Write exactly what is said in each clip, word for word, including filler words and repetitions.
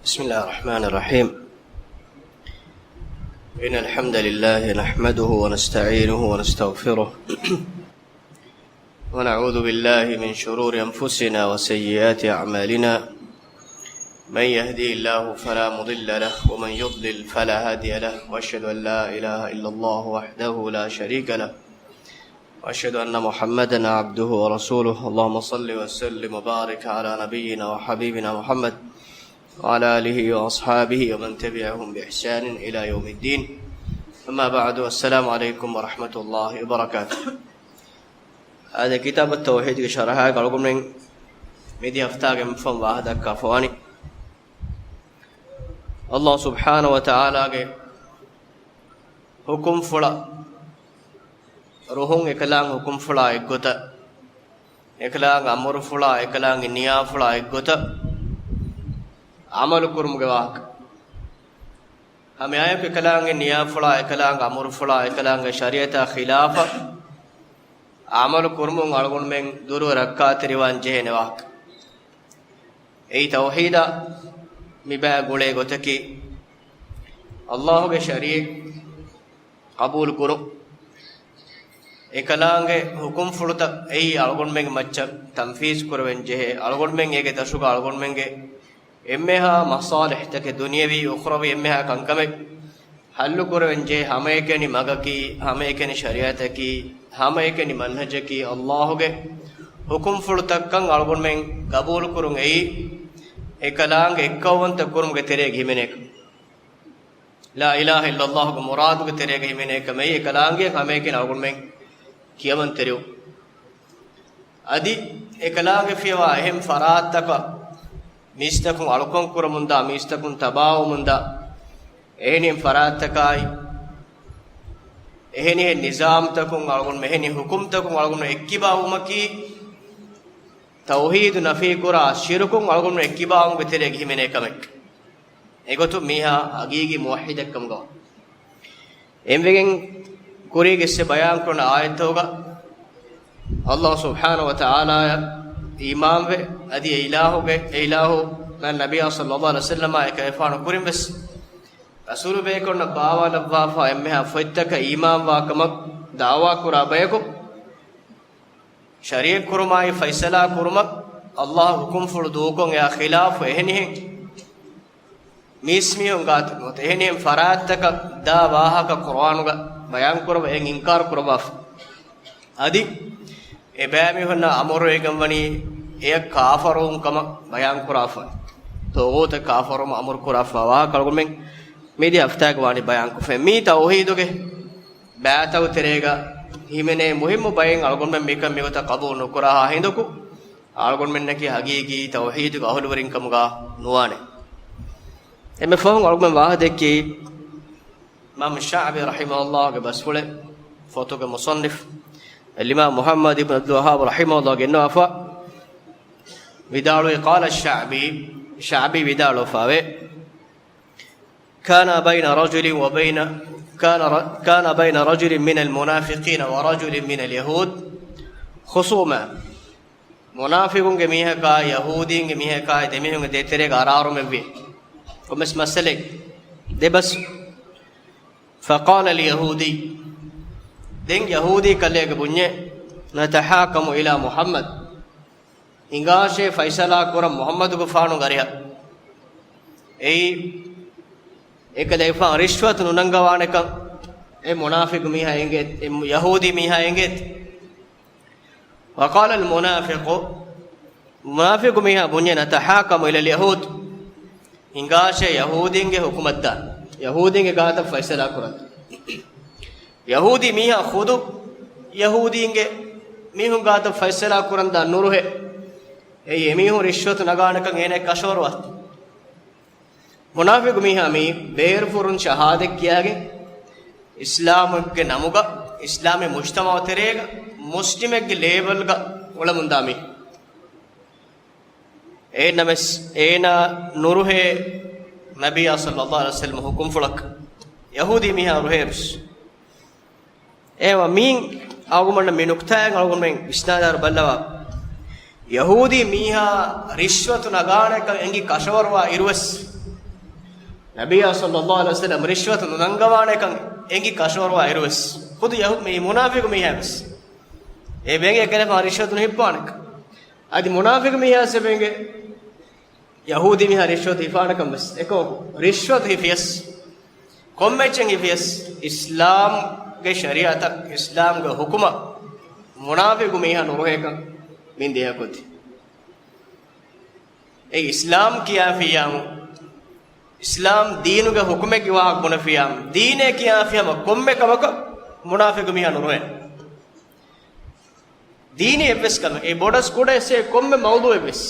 بسم الله الرحمن الرحيم. إن الحمد لله نحمده ونستعينه ونستغفره، ونعوذ بالله من شرور أنفسنا وسيئات أعمالنا. من يهدي الله فلا مضل له، ومن يضلل فلا هادي له، وأشهد أن لا إله إلا الله وحده لا شريك له، وأشهد أن محمدا عبده ورسوله. اللهم صل وسلم وبارك على نبينا وحبيبنا محمد وعلى آله وأصحابه ومن تبعهم بإحسان إلى يوم الدين. أما بعد، السلام عليكم ورحمة الله وبركاته. އާދެ، ކިތާބު ތައުޙީދުގެ ޝަރަޙާގަ އަޅުގަނޑުމެން މިދިޔަ ހަފްތާގެ މިފަހުން ވާހަކަ ދައްކާފަވާނީ، ﷲ ސުބްޙާނަހޫ ވަތަޢާލާގެ ޙުކުމްފުޅަށް، ރުހުން އެކަލާނގެ ޙުކުމްފުޅާ އެއްގޮތަށް، އެކަލާނގެ އަމުރުފުޅާ، އެކަލާނގެ ނިޔާފުޅާ އެއްގޮތަށް ޢަމަލު ކުރުމުގެ ވާހަކަ. ހަމައެއާއެކު އެކަލާނގެ ނިޔާފުޅާ، އެކަލާނގެ އަމުރުފުޅާ، އެކަލާނގެ ޝަރީޢަތާ ޚިލާފަށް ޢަމަލު ކުރުމުން އަޅުގަނޑުމެން ދުރުވެ ރައްކާތެރިވާން ޖެހޭނެ ވާހަކަ. އެއީ ތައުޙީދަށް މި ބައި ގުޅޭ ގޮތަކީ، ﷲގެ ޝަރީޢަތް ޤަބޫލު ކުރުން. އެކަލާނގެ ޙުކުމްފުޅުތައް އެއީ އަޅުގަނޑުމެންގެ މައްޗަށް ތަންފީޒު ކުރެވެން ޖެހޭ، އަޅުގަނޑުމެން އޭގެ ދަށުގަ އަޅުގަނޑުމެންގެ އެންމެހާ މަޞާލިޙްތަކެއް، ދުނިޔަވީ އުޚްރަވީ އެންމެހާ ކަންކަމެއް ޙައްލު ކުރެވެން ޖެހޭ ހަމައެކަނި މަގަކީ، ހަމައެކަނި ޝަރީޢަތަކީ، ހަމައެކަނި މަންހަޖަކީ، ﷲގެ ޙުކުމްފުޅުތައްކަން އަޅުގަނޑުމެން ޤަބޫލު ކުރުން އެއީ، އެކަލާނގެ އެއްކައުވަންތަ ކުރުމުގެ ތެރޭގަ ހިމެނޭކަން. ލާ އިލާހަ އިއްލައްލާހުގެ މުރާދުގެ ތެރޭގަ ހިމެނޭ ކަމެއް އެކަލާނގެ ހަމައެކަނި އަޅުގަނޑުމެން ކިޔަވަން ތެރެވުން. އަދި އެކަލާނގެ ފިޔަވާ އެހެން ފަރާތްތަކަށް މީސްތަކުން އަޅުކަން ކުރަމުންދާ، މީސްތަކުން ތަބާވަމުންދާ، އެހެނިހެން ފަރާތްތަކާއި، އެހެނިހެން ނިޒާމްތަކުން އަޅުގަނޑު، އެހެނި ޙުކުމްތަކުން އަޅުގަނޑު އެއްކިބާވުމަކީ، ތައުޙީދު ނަފީކުރާ ޝިރުކުން އަޅުގަނޑު އެއްކިބާވުމުގެ ތެރޭގަ ހިމެނޭ ކަމެއް. އެގޮތުން މީހާ ހަގީގީ މުވައްޙިދެއްކަމުގަ އެންމެގެން ކުރީގެ އިސް ބަޔާންކުރަން އާޔަތްތަކުގަ ﷲ ސުބްޙާނަހޫ ވަތަޢާލާއަށް އީމާންވެ، އަދި އެ އިލާހުގެ، އެ އިލާހު ނަ-، ނަބިއްޔާ ޞައްލައްލާހު ޢަލައިހި ވަސައްލަމާ އެކަލޭގެފާނު ކުރިން ވެސް ރަސޫލު ބޭކަލުންނަށް ބާވާލައްވާފަ އެންމެހާ ފޮތްތަކަށް އީމާންވާ ކަމަށް ދަޢުވާ ކުރާ ބަޔަކު، ޝަރީޢަތް ކުރުމާއި ފައިސަލާ ކުރުމަށް ﷲ ގެ ޙުކުމްފުޅު ދޫކޮށް އެއާ ޚިލާފު އެހެނިހެން މީސްމީހުން ގާތު ނުވަތަ އެހެނިހެން ފަރާތްތަކަށް ދާ ވާހަކަ ޤުރުއާނުގަ ބަޔާން ކުރައްވާ އެއަށް އިންކާރު ކުރައްވާފަ. އަދި އެބައިމީހުންނަށް އަމުރުވެގެންވަނީ އެއަށް ކާފަރުވުން ކަމަށް ބަޔާން ކުރާފަ. ޠާޣޫތަށް ކާފަރުވުމަށް އަމުރު ކުރާފަ ވާހަކަ އަޅުގަނޑުމެން މިދިޔަ ހަފްތާގަ ވާނީ ބަޔާންކޮށްފަ. މީ ތައުޙީދުގެ ބައިތައް ތެރޭގަ ހިމެނޭ މުހިއްމު ބައެއް އަޅުގަނޑުމެން މިކަން މިގޮތަށް ޤަބޫލު ނުކުރާހާ ހިނދަކު، އަޅުގަނޑުމެންނަކީ ހަގީގީ ތައުޙީދުގެ އަހުލުވެރިން ކަމުގަ ނުވާނެ. އެންމެ ފަހުން އަޅުގަނޑުމެން ވާހަކަ ދެއްކީ، އިމާމު ޝާޢިބީ ރަޙިމަހުﷲގެ ބަސްފުޅެއް، ފޮތުގެ މުޞައްނިފު އަލްއިމާމު މުޙައްމަދު އިބްނު ޢަބްދުލް ވައްހާބު ރަޙިމަހުﷲ ގެންނަވާފަ، ވިދާޅުވީ، ޤާލަ ޝާޢިބީ، ޝާޢިބީ ވިދާޅުވެފަވޭ، كان بين رجل وبين، كان ر-، كان بين رجل من المنافقين ورجل من اليهود خصوما. މުނާފިޤުންގެ މީހަކާއި ޔަހޫދީންގެ މީހަކާއި ދެމީހުންގެ ދޭތެރޭގަ އަރާރުމެއްވި. ކޮންމެސް މައްސަލައެއް ދެބަސް. فقال اليهودي، ދެން ޔަހޫދީ ކަލޭގެ ބުންޏެ، نتحاكم إلى محمد، ހިނގާށޭ ފައިސަލާ ކުރަން މުޙައްމަދުގެފާނުގެ އަރިހަށް. އެއީ، އެކަލޭގެފާނު ރިޝްވަތު ނުނަންގަވާނެކަން އެ މުނާފިޤު މީހާ އެނގޭ، އެ ޔަހޫދީ މީހާ އެނގޭތީ. وقال المنافق، މުނާފިޤު މީހާ ބުންޏެ، نتحاكم إلى اليهود، ހިނގާށޭ ޔަހޫދީންގެ ޙުކުމަށްދާން، ޔަހޫދީންގެ ގާތަށް ފައިސަލާ ކުރަން. ޔަހޫދީ މީހާ ޚުދު ޔަހޫދީންގެ މީހުން ގާތަށް ފައިސަލާ ކުރަން ދާން ނުރުހޭ. އެއީ އެމީހުން ރިޝްވަތު ނަގާނެކަން އޭނަ ކަށަވަރުވާ. މުނާފިޤު މީހާ މީ ބޭރުފުރުން ޝަހާދަތް ކިޔާގެން، އިސްލާމުގެ ނަމުގަ، އިސްލާމީ މުޖްތަމަޢު ތެރޭގަ، މުސްލިމެއްގެ ލޭބަލްގަ އުޅެމުންދާ މީ. އޭނަމެސް، އޭނާ ނުރުހޭ ނަބިއްޔާ ޞައްލައްލާހު ޢަލައިހި ވަސައްލަމަ ޙުކުމްފުޅަކަށް. ޔަހޫދީ މީހާ ރުހޭވެސް. އެވަ މީން އަޅުގަނޑު މި ނުކްތާއެއް އަޅުގަނޑުމެން ވިސްނާލާރު ބައްލަވާ. ޔަހޫދީ މީހާ ރިޝްވަތު ނަގާނެކަން އެނގި ކަށަވަރުވާ އިރުވެސް، ނަބިއްޔާ ޞައްލައްލާހު ޢަލައިހި ވަސައްލަމް ރިޝްވަތު ނުނަންގަވާނެކަން އެނގި ކަށަވަރުވާ އިރުވެސް، ޚުދު ޔަހޫ-، މި މުނާފިޤު މީހާވެސް އެ ބެނގޭ ކަލޭފާނު ރިޝްވަތު ނުހިއްޕާނެކަން. އަދި މުނާފިޤު މީހާސް އެ ބެނގޭ ޔަހޫދީ މީހާ ރިޝްވަތު ހިފާނެކަން ވެސް. އެކަމަކު ރިޝްވަތު ހިފިޔަސް، ކޮންމެއްޗެއް ހިފިޔަސް، އިސްލާމްގެ ޝަރީޢަތަށް، އިސްލާމްގެ ހުކުމަށް މުނާފިޤު މީހާ ނުރުހޭކަން މިން ދޭހަކޮށްދޭ. އެ އިސްލާމް ކިޔާފިއްޔާމު، އިސްލާމް ދީނުގެ ހުކުމެއްގެ ވާހަކަ ބުނެފިއްޔާމު، ދީނޭ ކިޔާފި ހަމަ ކޮންމެ ކަމަކަށް މުނާފިޤު މީހާ ނުރުހޭ. ދީނީ އެއްވެސް ކަމެއް، އެ ބޮޑަސް ކުޑަސް އެ ކޮންމެ މައުޟޫއެއްވެސް،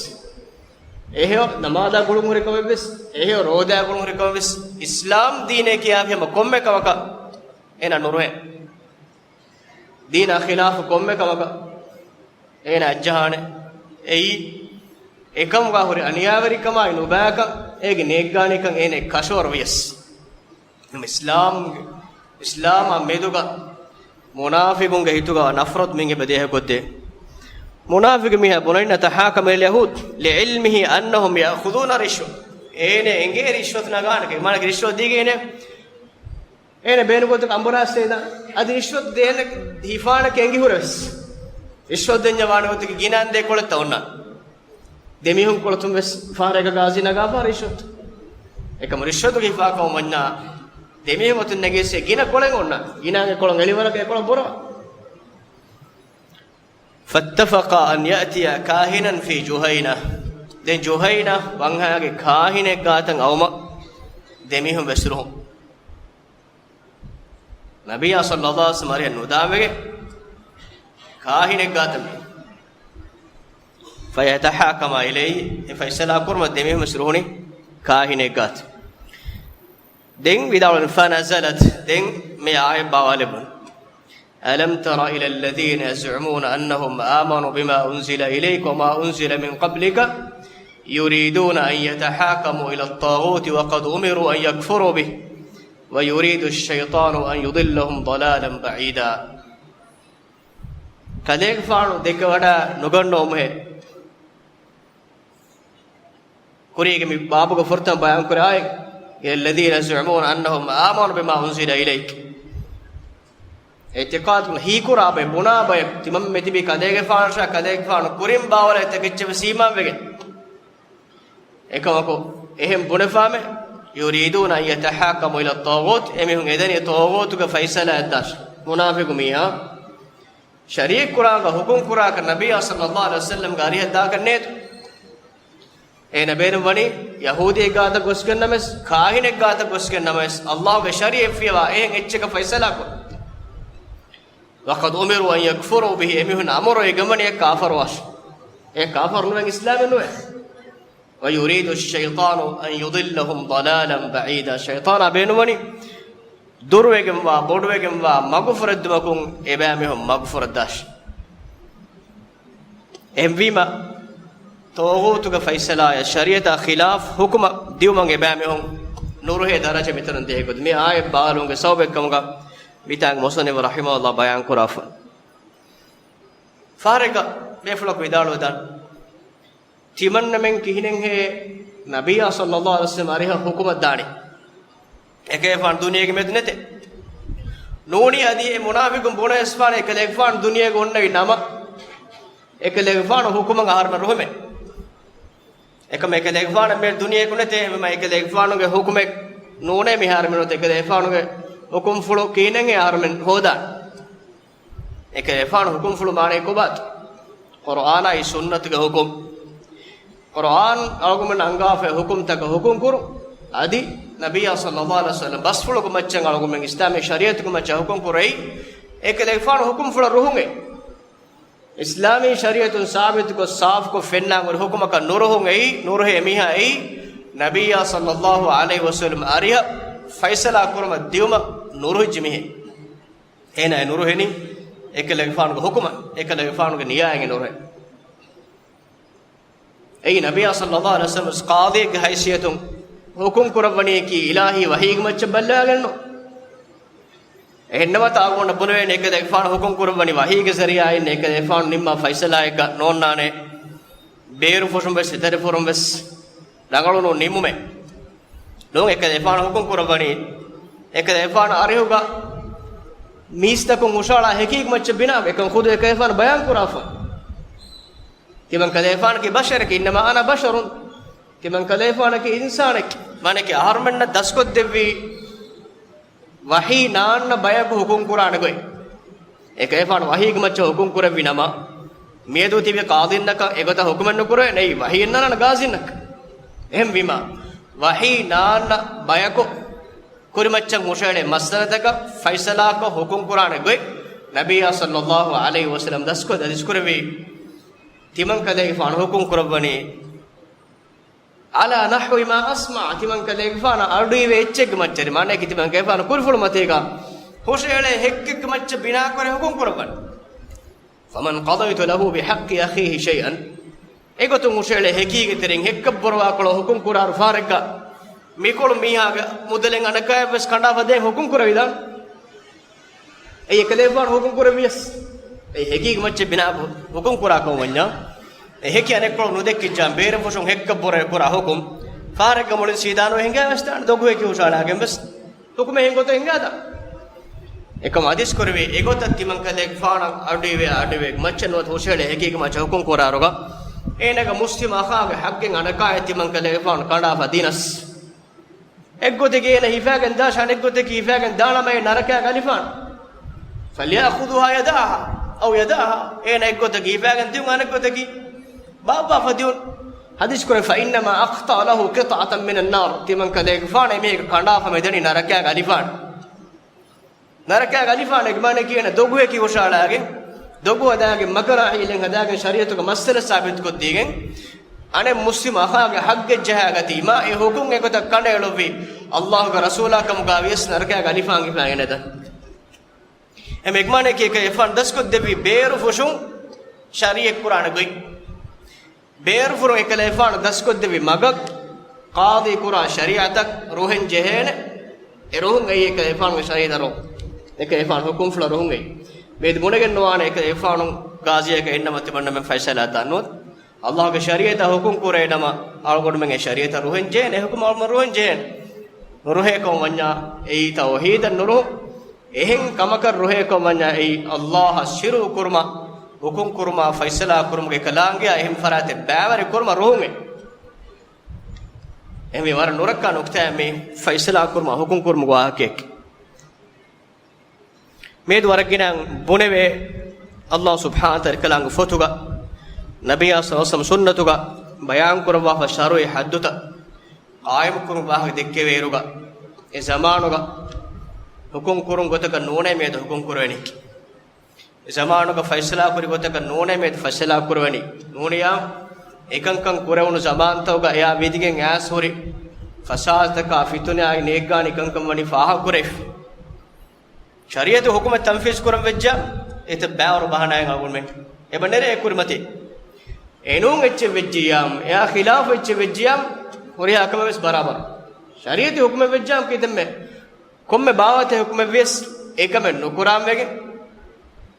އެހެޔޮ ނަމާދާ ގުޅުން ހުރި ކަމެއްވެސް، އެހެޔޮ ރޯދާ ގުޅުން ހުރި ކަމެއްވެސް، އިސްލާމް ދީނޭ ކިޔާފި ހަމަ ކޮންމެ ކަމަކަށް އޭނާ ނުރުހޭ. ދީނާ ޚިލާފު ކޮންމެ ކަމަކަށް އޭނާ އައްޖަހާނެ. އެއީ، އެކަމުގަ ހުރި އަނިޔާވެރިކަމާއި ނުބައިކަން، އޭގެ ނޭއްގާނީކަން އޭނަ ކަށަވަރު ވިޔަސް. އިސްލާމް، އިސްލާމާ މެދުގަ މުނާފިޤުންގެ ހިތުގަ ނަފްރަތު މިން އެބަ ދޭހަކޮށްދޭ. މުނާފިޤު މީހާ ބުނަނީ، تحاكم إلى اليهود لعلمه أنهم يأخذون رشوة. އޭނަ އެނގޭ ރިޝްވަތު ނަގާނެކަން. މާނަ ރިޝްވަތު ދީގެން އޭނަ އޭނަ ބޭނުންގޮތަކަށް އަނބުރާސް ދޭނަ. އަދި ރިޝްވަތު ދޭނެ ހިފާނެކަން އެނގި ހުރެވެސް، ރިޝްވަތު ދެންޏާ ވާނެ ގޮތަކީ ގިނަ އަނދޭ ކޮޅެއްތަ އޮންނާނެ. ދެމީހުން ކޮޅުތުން ވެސް ފަހަރެއްގަ ގާޒީ ނަގާފާ ރިޝްވަތު. އެކަމު ރިޝްވަތުގެ ހިފާކަމަށް ވަންޏާ ދެމީހުން އޮތުން ނެގިއްސޭ ގިނަ ކޮޅެއް އޮންނާނެ. ގިނަ އަނގަ ކޮޅުން އެޅިވަރަކަށް އެކޮޅަށް ބުރަވާ. فاتفقا أن يأتيا كاهنا في جهينة. ދެން ޖުހައިނާ ވަންހައިގެ ކާހިނެއް ގާތަށް އައުމަށް ދެމީހުން ވެސް ރުހުން. ނަބިއްޔާ ޞައްލައްލާހު ޢަލައިހި ވަސައްލަމް އަރިހަށް ނުދާވެގެން ކާހިނެއް ގާތަށް މި. فيتحاكما إليه، އެ ފައިސަލާ ކުރުމަށް ދެމީހުން ވެސް ރުހުނީ ކާހިނެއް ގާތަށް. ދެން ވިދާޅުވި، فنزلت، ދެން މި އާޔަތް ބާވާލެވުނު. ألم تر إلى الذين يزعمون أنهم آمنوا بما أنزل إليك وما أنزل من قبلك يريدون أن يتحاكموا إلى الطاغوت وقد أمروا أن يكفروا به ويريد الشيطان أن يضلهم ضلالا بعيدا. ކަލޭގެފާނު ދެކެވަޑައި ނުގަންނަވަމުހޭ. ކުރީގެ މި ބާބުގެ ފުރަތަމަ ބަޔާންކުރާ އާޔަތް، إلى الذين يزعمون أنهم آمنوا بما أنزل إليك. އިޢްތިޤާދު ހީކުރާ ބައެއް، ބުނާ ބައެއް، ތިމަންމެ ތިބި ކަލޭގެފާނަށާ ކަލޭގެފާނު ކުރިން ބާވަލަ އެތަކެއްޗެއް ވެސް އީމާންވެގެން. އެކަމަކު އެހެން ބުނެފާމެ، يريدون أن يتحاكموا إلى الطاغوت، އެމީހުން އެދެނީ ޠާޣޫތުގެ ފައިސަލާއަށްދާށޭ. މުނާފިޤު މީހާ ޝަރީޢަތް ކުރާކަށް، ޙުކުމް ކުރާކަށް ނަބިއްޔާ ޞައްލައްލާހު ޢަލައިހި ވަސައްލަމްގެ އަރިހަށް ދާކަށް ނޭދު. އޭނަ ބޭނުންވަނީ ޔަހޫދީއެއް ގާތަށް ގޮސްގެންނަމަވެސް، ކާހިނެއް ގާތަށް ގޮސްގެންނަމަވެސް، ﷲގެ ޝަރީޢަތް ފިޔަވާ އެހެން އެއްޗަކަށް ފައިސަލާކޮށް. وقد أمروا أن يكفروا به، އެމީހުން އަމުރު އެގަމަނިއަށް ކާފަރުވާށޭ. އެ ކާފަރު ނުވެ އިސްލާމެއް ނުވޭ. ويريد الشيطان أن يضلهم ضلالا بعيدا. ޝައިޠާނާ ބޭނުންވަނީ ދުރުވެގެންވާ، ބޮޑުވެގެންވާ މަގު ފުރެއްދުމަކުން އެބައިމީހުން މަގު ފުރައްދާށޭ. އެހެންވީމަ، ޠާޣޫތުގެ ފައިސަލާއަށް ޝަރީޢަތާ ޚިލާފް ޙުކުމަށް ދިއުމަށް އެބައިމީހުން ނުރުހޭ ދަރަޖަ މިތަނުން ދޭހަކޮށްދޭ. މި އާޔަތް ބާވާލުމުގެ ސަބަބެއްކަމުގަ މިތާނގެ މުޞައްނިފު ރަޙިމަހުﷲ ބަޔާންކުރާފަ. ފަހަރެއްގަ ބޭފުޅަކު ވިދާޅުވެދާނެ، ތިމަންނަމެން ކިހިނެއްހޭ ނަބިއްޔާ ޞައްލައްލާހު ޢަލައިހި ވަސައްލަމް އަރިހަށް ޙުކުމަށް ދާނީ؟ އެކަލޭގެފާނު ދުނިޔޭގެ މެދު ނެތޭ. ނޫނީ އަދި އެ މުނާފިޤުން ބުނެވިފާނެ އެކަލޭގެފާނު ދުނިޔޭގަ އޮންނަވި ނަމަ، އެކަލޭގެފާނު ޙުކުމަށް އަހަރުމެން ރުހުމޭ. އެކަމަ އެކަލޭގެފާނަށް މި ދުނިޔޭގަ ނެތޭ، އެކަލޭގެފާނުގެ ޙުކުމެއް ނޫނޭ މިހާރު މިނޫން. އެކަލޭގެފާނުގެ ޙުކުމްފުޅު ކިހިނެއްހޭ އަހަރުމެން ހޯދާނީ؟ އެކަލޭގެފާނު ޙުކުމްފުޅު މާނައީ ކޮބާތޯ؟ ޤުރުއާނާއި ސުންނަތުގެ ޙުކުމް. ޤުރުއާން އަޅުގަނޑުމެން އަންގާފައި ޙުކުމްތަކަށް ޙުކުމް ކުރުން. އަދި ނަބިއްޔާ ޞައްލައްލާހު ޢަލައިހި ވަސައްލަމް ބަސްފުޅުގެ މައްޗަށް އަޅުގަނޑުމެން އިސްލާމީ ޝަރީޢަތުގެ މައްޗަށް ޙުކުމް ކުރައީ، އެކަލޭގެފާނު ޙުކުމްފުޅަށް ރުހުން އެއީ. އިސްލާމީ ޝަރީޢަތުން ސާބިތުކޮށް، ސާފުކޮށް ފެންނާން އޮތް ޙުކުމަކަށް ނުރުހުން އެއީ، ނުރުހޭ މީހާ އެއީ، ނަބިއްޔާ ޞައްލައްލާހު ޢަލައިހި ވަސައްލަމް އަރިހަށް ފައިސަލާ ކުރުމަށް ދިއުމަށް ނުރުހިއްޖެ މީހެއް. އޭނާ އެ ނުރުހެނީ އެކަލޭގެފާނުގެ ޙުކުމަށް، އެކަލޭގެފާނުގެ ނިޔާއެއް ނުރުހޭ. އެއީ ނަބިއްޔާ ޞައްލައްލާހު ޢަލައިހި ވަސައްލަމް ޤާޟީއެއްގެ ހައިސިއްޔަތުން ޙުކުމް ކުރައްވަނީކީ އިލާހީ ވަޙީގެ މައްޗަށް ބައްލަވާގެންނު. އެހެންނަމަ ތާގުނޑަށް ބުނެވޭނެ އެކަލޭގެފާނު ޙުކުމް ކުރައްވަނީ ވަޙީގެ ޒަރީޢާއިން، އެކަލޭގެފާނު ނިންމާ ފައިސަލާއެއްގަ ނޯންނާނެ. ބޭރުފުށުން ވެސް، އެތެރެފުށުން ވެސް ރަނގަޅު ނޫން ނިންމުމެއް. ނޫން، އެކަލޭގެފާނު ހުކުމް ކުރައްވަނީ، އެކަލޭގެފާނު އަރިހުގަ މީސްތަކުން ހުށައަޅާ ހެކީގެ މައްޗަށް ބިނާވެ. އެކަން ޚުދު އެކަލޭގެފާނު ބަޔާން ކުރާފަ. ތިމަން ކަލޭގެފާނަކީ ބަޝަރެކޭ، إنما أنا بشر. ތިމަން ކަލޭގެފާނަކީ އިންސާނެކޭ. މާނައަކީ އަހަރުމެންނަށް ދަސްކޮށްދެއްވީ ވަޙީ ނާންނަ ބަޔަކު ހުކުމް ކުރާނެ ގޮތް. އެކަލޭގެފާނު ވަޙީގެ މައްޗަށް ހުކުމް ކުރެއްވި ނަމަ، މިއަދު ތިބި ޤާޟީންނަކަށް އެގޮތަށް ހުކުމެއް ނުކުރޭ، ނެތް ވަޙީއެއް ނާންނަ ޤާޟީންނަކަށް. އެހެންވީމާ، ވަޙީ ނާންނަ ބަޔަކު ކުރިމައްޗަށް ހުށައެޅޭ މައްސަލަތަކަށް ފައިސަލާކޮށް ހުކުމް ކުރާނެ ގޮތް، ނަބިއްޔާ ޞައްލައްލާހު ޢަލައިހި ވަސައްލަމް ދަސްކޮށް ޙަދީޘް ކުރެއްވީ، ތިމަން ކަލޭގެފާނު ހުކުމް ކުރައްވަނީ، على نحو ما أسمع، ތިމަން ކަލޭގެފާނަށް އަޑުއިވޭ އެއްޗެއްގެ މައްޗަށް، މާނައަކީ ތިމަން ކަލޭގެފާނު ކުރިފުޅު މަތީގަ ހުށައެޅޭ ހެއްކެއްގެ މައްޗަށް ބިނާކުރެ ހުކުމް ކުރައްވަން. فمن قضيت له بحق أخيه شيئا، އެގޮތުން ހުށައެޅޭ ހެކީގެ ތެރެއިން ހެއްކަށް ބުރަވާކޮޅު ހުކުމް ކުރާއިރު ފަހަރެއްގަ މިކޮޅު މީހާގެ މުދަލެއް އަނެއްކާއަށްވެސް ކަނޑާފަ ދޭން ހުކުމް ކުރެވިދާނެ. އެއީ އެކަލޭގެފާނު ހުކުމް ކުރެއްވިޔަސް، އެ ހެކީގެ މައްޗަށް ބިނާކޮށް ހުކުމް ކުރާ ކަމަށް ވަންޏާ، އެ ހެކި އަނެއްކޮޅު ނުދެއްކިއްޖާ، ބޭރުފުށުން ހެއްކަށް ބުރައެއް ކުރާ ހުކުމް ފަހަރެއްގަ މުޅިން ސީދާނުވެ ހިނގާވެސްދާނެ، ދޮގު ހެކި ހުށައަޅާގެން ވެސް ހުކުމެއް އެހެން ގޮތަށް ހިނގާދާނެ. އެކަމަށް ޙަދީޘް ކުރެއްވި، އެގޮތަށް ތިމަން ކަލޭގެފާނަށް އަޑުއިވޭ، އަޑުއިވޭ މައްޗަށް ނުވަތަ ހުށައެޅޭ ހެކީގެ މައްޗަށް ހުކުމް ކުރާއިރުގަ، އޭނާގެ މުސްލިމް އަޚާގެ ޙައްޤެއް އަނެއްކާއަށް ތިމަން ކަލޭގެފާނު ކަނޑާފަ ދިނަސް، އެއްގޮތަކީ އޭނަ ހިފާގެން ދާށޭ، އަނެއްގޮތަކީ ހިފާގެން ދާނަމަ އޭ ނަރަކައިގަ އަލިފާނެ. فليأخذها يداها أو يداها، އޭނަ އެއްގޮތަކީ ހިފާގެން ދިޔުން، އަނެއްގޮތަކީ ބާއްވާފަ ދިޔުން. ޙަދީޘް ކުރެއްވި، فإنما أقطع له قطعة من النار، ތިމަން ކަލޭގެފާނަށް އެމީހަކަށް ކަނޑާފަ މިދަނީ ނަރަކައިގަ އަލިފާނެ. ނަރަކައިގަ އަލިފާނެ، މާނައަކީ އޭނަ ދޮގު ހެކި ހުށައަޅާގެން، ދޮގު ހަދާގެން، މަކަރާ ހީލަތް ހަދާގެން، ޝަރީޢަތުގަ މައްސަލަ ސާބިތުކޮށްދީގެން، އަނެއް މުސްލިމް އަޚާގެ ޙައްޤެއް ޖަހާގަތީމާ، އެ ހުކުމް އެގޮތަށް ކަނޑައެޅުއްވި، ﷲގެ ރަސޫލާ ކަމުގައި ވިޔަސް ނަރަކައިގަ އަލިފާން ހިފާ އޭނަ ދަނީ. އެމަ އެގްމާނެކޭ އެކަލޭގެފާނު ދަސްކޮށްދެއްވި ބޭރުފުށުން ޝަރީޢަތް ކުރާނެ ގޮތް. ބޭރުފުށުން އެކަލޭގެފާނު ދަސްކޮށްދެއްވި މަގަށް ޤާޟީ ކުރާ ޝަރީޢަތަށް ރުހެން ޖެހޭނެ. އެ ރުހުން އެއީ އެކަލޭގެފާނުގެ ޝަރީޢަތަށް ރުހުން. އެކަލޭގެފާނު ހުކުމްފުޅަށް ރުހުން އެއީ. މިއަދު ބުނެގެން ނުވާނެ އެކަލޭގެފާނު ޤާޟީއަކަށް އިންނަމަ ތިމަންނަމެން ފައިސަލާ ދާން ނުވަތަ. ﷲގެ ޝަރީޢަތަށް ހުކުމް ކުރޭ ނަމަ، އަޅުގަނޑުމެން އެ ޝަރީޢަތަށް ރުހެން ޖެހޭނެ، އެ ހުކުމަށް އަޅުގަނޑުމެން ރުހެން ޖެހޭނެ. ނުރުހޭ ކަމަށް ވަންޏާ އެއީ ތައުޙީދަށް ނުރުހުން. އެހެން ކަމަކަށް ރުހޭ ކަމަށް ވަންޏާ އެއީ ﷲއަށް ޝިރުކު ކުރުމަށް، ހުކުމް ކުރުމާ، ފައިސަލާ ކުރުމުގެ ކަލާނގެއާ އެހެން ފަރާތެއް ބައިވެރި ކުރުމަށް ރުހުން އެއީ. އެހެންވީ ވަރަށް ނުރައްކާ ނުކުތާއެއް މީ ފައިސަލާ ކުރުމަށް، ހުކުމް ކުރުމުގެ ވާހަކައެކޭ. މިއަދު ވަރަށް ގިނައިން ބުނެވޭ، ﷲ ސުބްޙާނަހޫ ވަތަޢާލާގެ ކަލާނގެ ފޮތުގަ، ނަބިއްޔާ ޞައްލަﷲު ޢަލައިހި ވަސައްލަމް ސުންނަތުގަ ބަޔާންކުރައްވާފަ ޝަރުޢީ ޙައްދުތައް ޤާއިމުކުރުމުގެ ވާހަކަ ދެއްކެވޭއިރުގަ، އެ ޒަމާނުގަ ޙުކުމް ކުރުން ގޮތަކަށް ނޫނޭ މިއަދު ޙުކުމް ކުރެވެނީ. އެ ޒަމާނުގަ ފައިސަލާ ކުރި ގޮތަކަށް ނޫނޭ މިއަދު ފައިސަލާ ކުރެވެނީ. ނޫނިއްޔާ، އެކަންކަން ކުރެވުނު ޒަމާންތަކުގަ އެއާ ވިދިގެން އައިސް ހުރި ފަސާދަތަކާ ފިތުނައާއި ނޭއްގާނީ ކަންކަން ވަނީ ފާހަގަކުރެވިފަ. ޝަރީޢަތު ޙުކުމެއް ތަންފީޒު ކުރަން ވެއްޖެޔާ، އެތައް ބައިވަރު ބަހާނާއެއް އަޅުގަނޑުމެން އެބަ ނެރޭ އެ ކުރިމަތީ. އެނޫން އެއްޗެއް ވެއްޖިއްޔާމު، އެއާ ޚިލާފު އެއްޗެއް ވެއްޖިއްޔާމު، ހުރިހާ ކަމެއް ވެސް ބަރާބަރު. ޝަރީޢަތު ޙުކުމެއް ވެއްޖިއްޔާމު ކިތަންމެ ކޮންމެ ބާވަތެއް ޙުކުމެއް ވިޔަސް އެކަމެއް ނުކުރާން ވެގެން،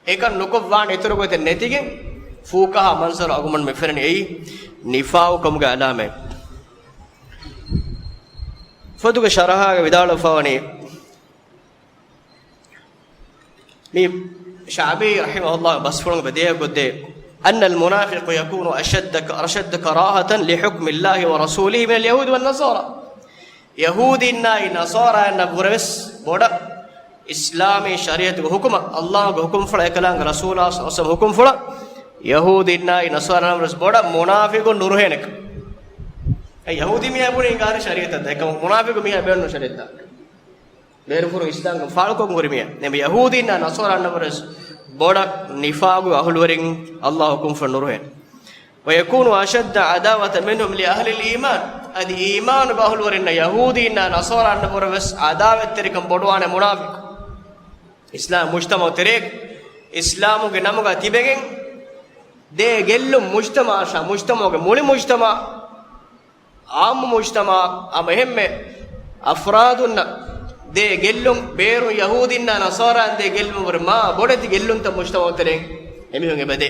އެކަން ނުކޮށްވާނެ އިތުރު ގޮތެއް ނެތިގެން، ފޫކަހާ މަންޒަރު އަޅުގަނޑުމެން މި ފެންނަނީ އެއީ ނިފާޤު ކަމުގެ ޢަލާމަތް. ފޮތުގެ ޝަރަޙާގަ ވިދާޅުވެފަވަނީ، މި ޝަޢުބީ ރަޙިމަހުﷲ ބަސްފުޅުން ބަދޭހަކޮށްދޭ، أن المنافق يكون أشد، أشد كراهة لحكم الله ورسوله من اليهود والنصارى. ޔަހޫދީންނާއި ނަޞާރާއިންނަށްވުރެވެސް ބޮޑަށް އިސްލާމީ ޝަރީޢަތުގެ ޙުކުމަށް، ﷲގެ ޙުކުމްފުޅަށް އެކަލާނގެ ރަސޫލާ ޞައްލަﷲު ޢަލައިހި ވަސައްލަމް ޙުކުމްފުޅަށް، ޔަހޫދީންނާއި ނަޞާރާއިންނަށްވުރެވެސް ބޮޑަށް މުނާފިޤުން ނުރުހޭނެކަން. އެ ޔަހޫދީ މީހާ ބުނީ އިންކާރު ޝަރީޢަތަށް ދާ، އެކަމަކު މުނާފިޤު މީހާ ބޭނުން ޝަރީޢަތަށް ދާ. ބޭރުފުށުން އިސްލާމްކަން ފާޅުކޮށް ހުރި މީހާ. ނަބި ޔަހޫދީންނާ ނަޞާރާއިންނަށްވުރެވެސް ބޮޑަށް ނިފާޤުގެ އަހުލުވެރިން ﷲ ޙުކުމްފުޅަށް ނުރުހޭނެ. ويكون أشد عداوة منهم لأهل الإيمان. އަދި އީމާނުގެ އަހުލުވެރިންނަށް ޔަހޫދީންނާ ނަޞާރާއިންނަށްވުރެވެސް ޢަދާވަތްތެރިކަން ބޮޑުވާނެ މުނާފިޤު. އިސްލާމް މުޖްތަމަޢު ތެރޭގަ އިސްލާމުގެ ނަމުގަ ތިބެގެން ދޭ ގެއްލުން މުޖްތަމަޢަށާ، މުޖްތަމަޢުގެ މުޅި މުޖްތަމަޢަށް، ޢާއްމު މުޖްތަމަޢަށް އަމަ އެހެންމެ އަފްރާދުންނަށް ދޭ ގެއްލުން، ބޭރުން ޔަހޫދީންނާ ނަޞާރާއިން ދޭ ގެއްލުންވުރެ މާ ބޮޑެތި ގެއްލުންތައް މުޖްތަމަޢު ތެރެއިން އެމީހުން އެބަދޭ.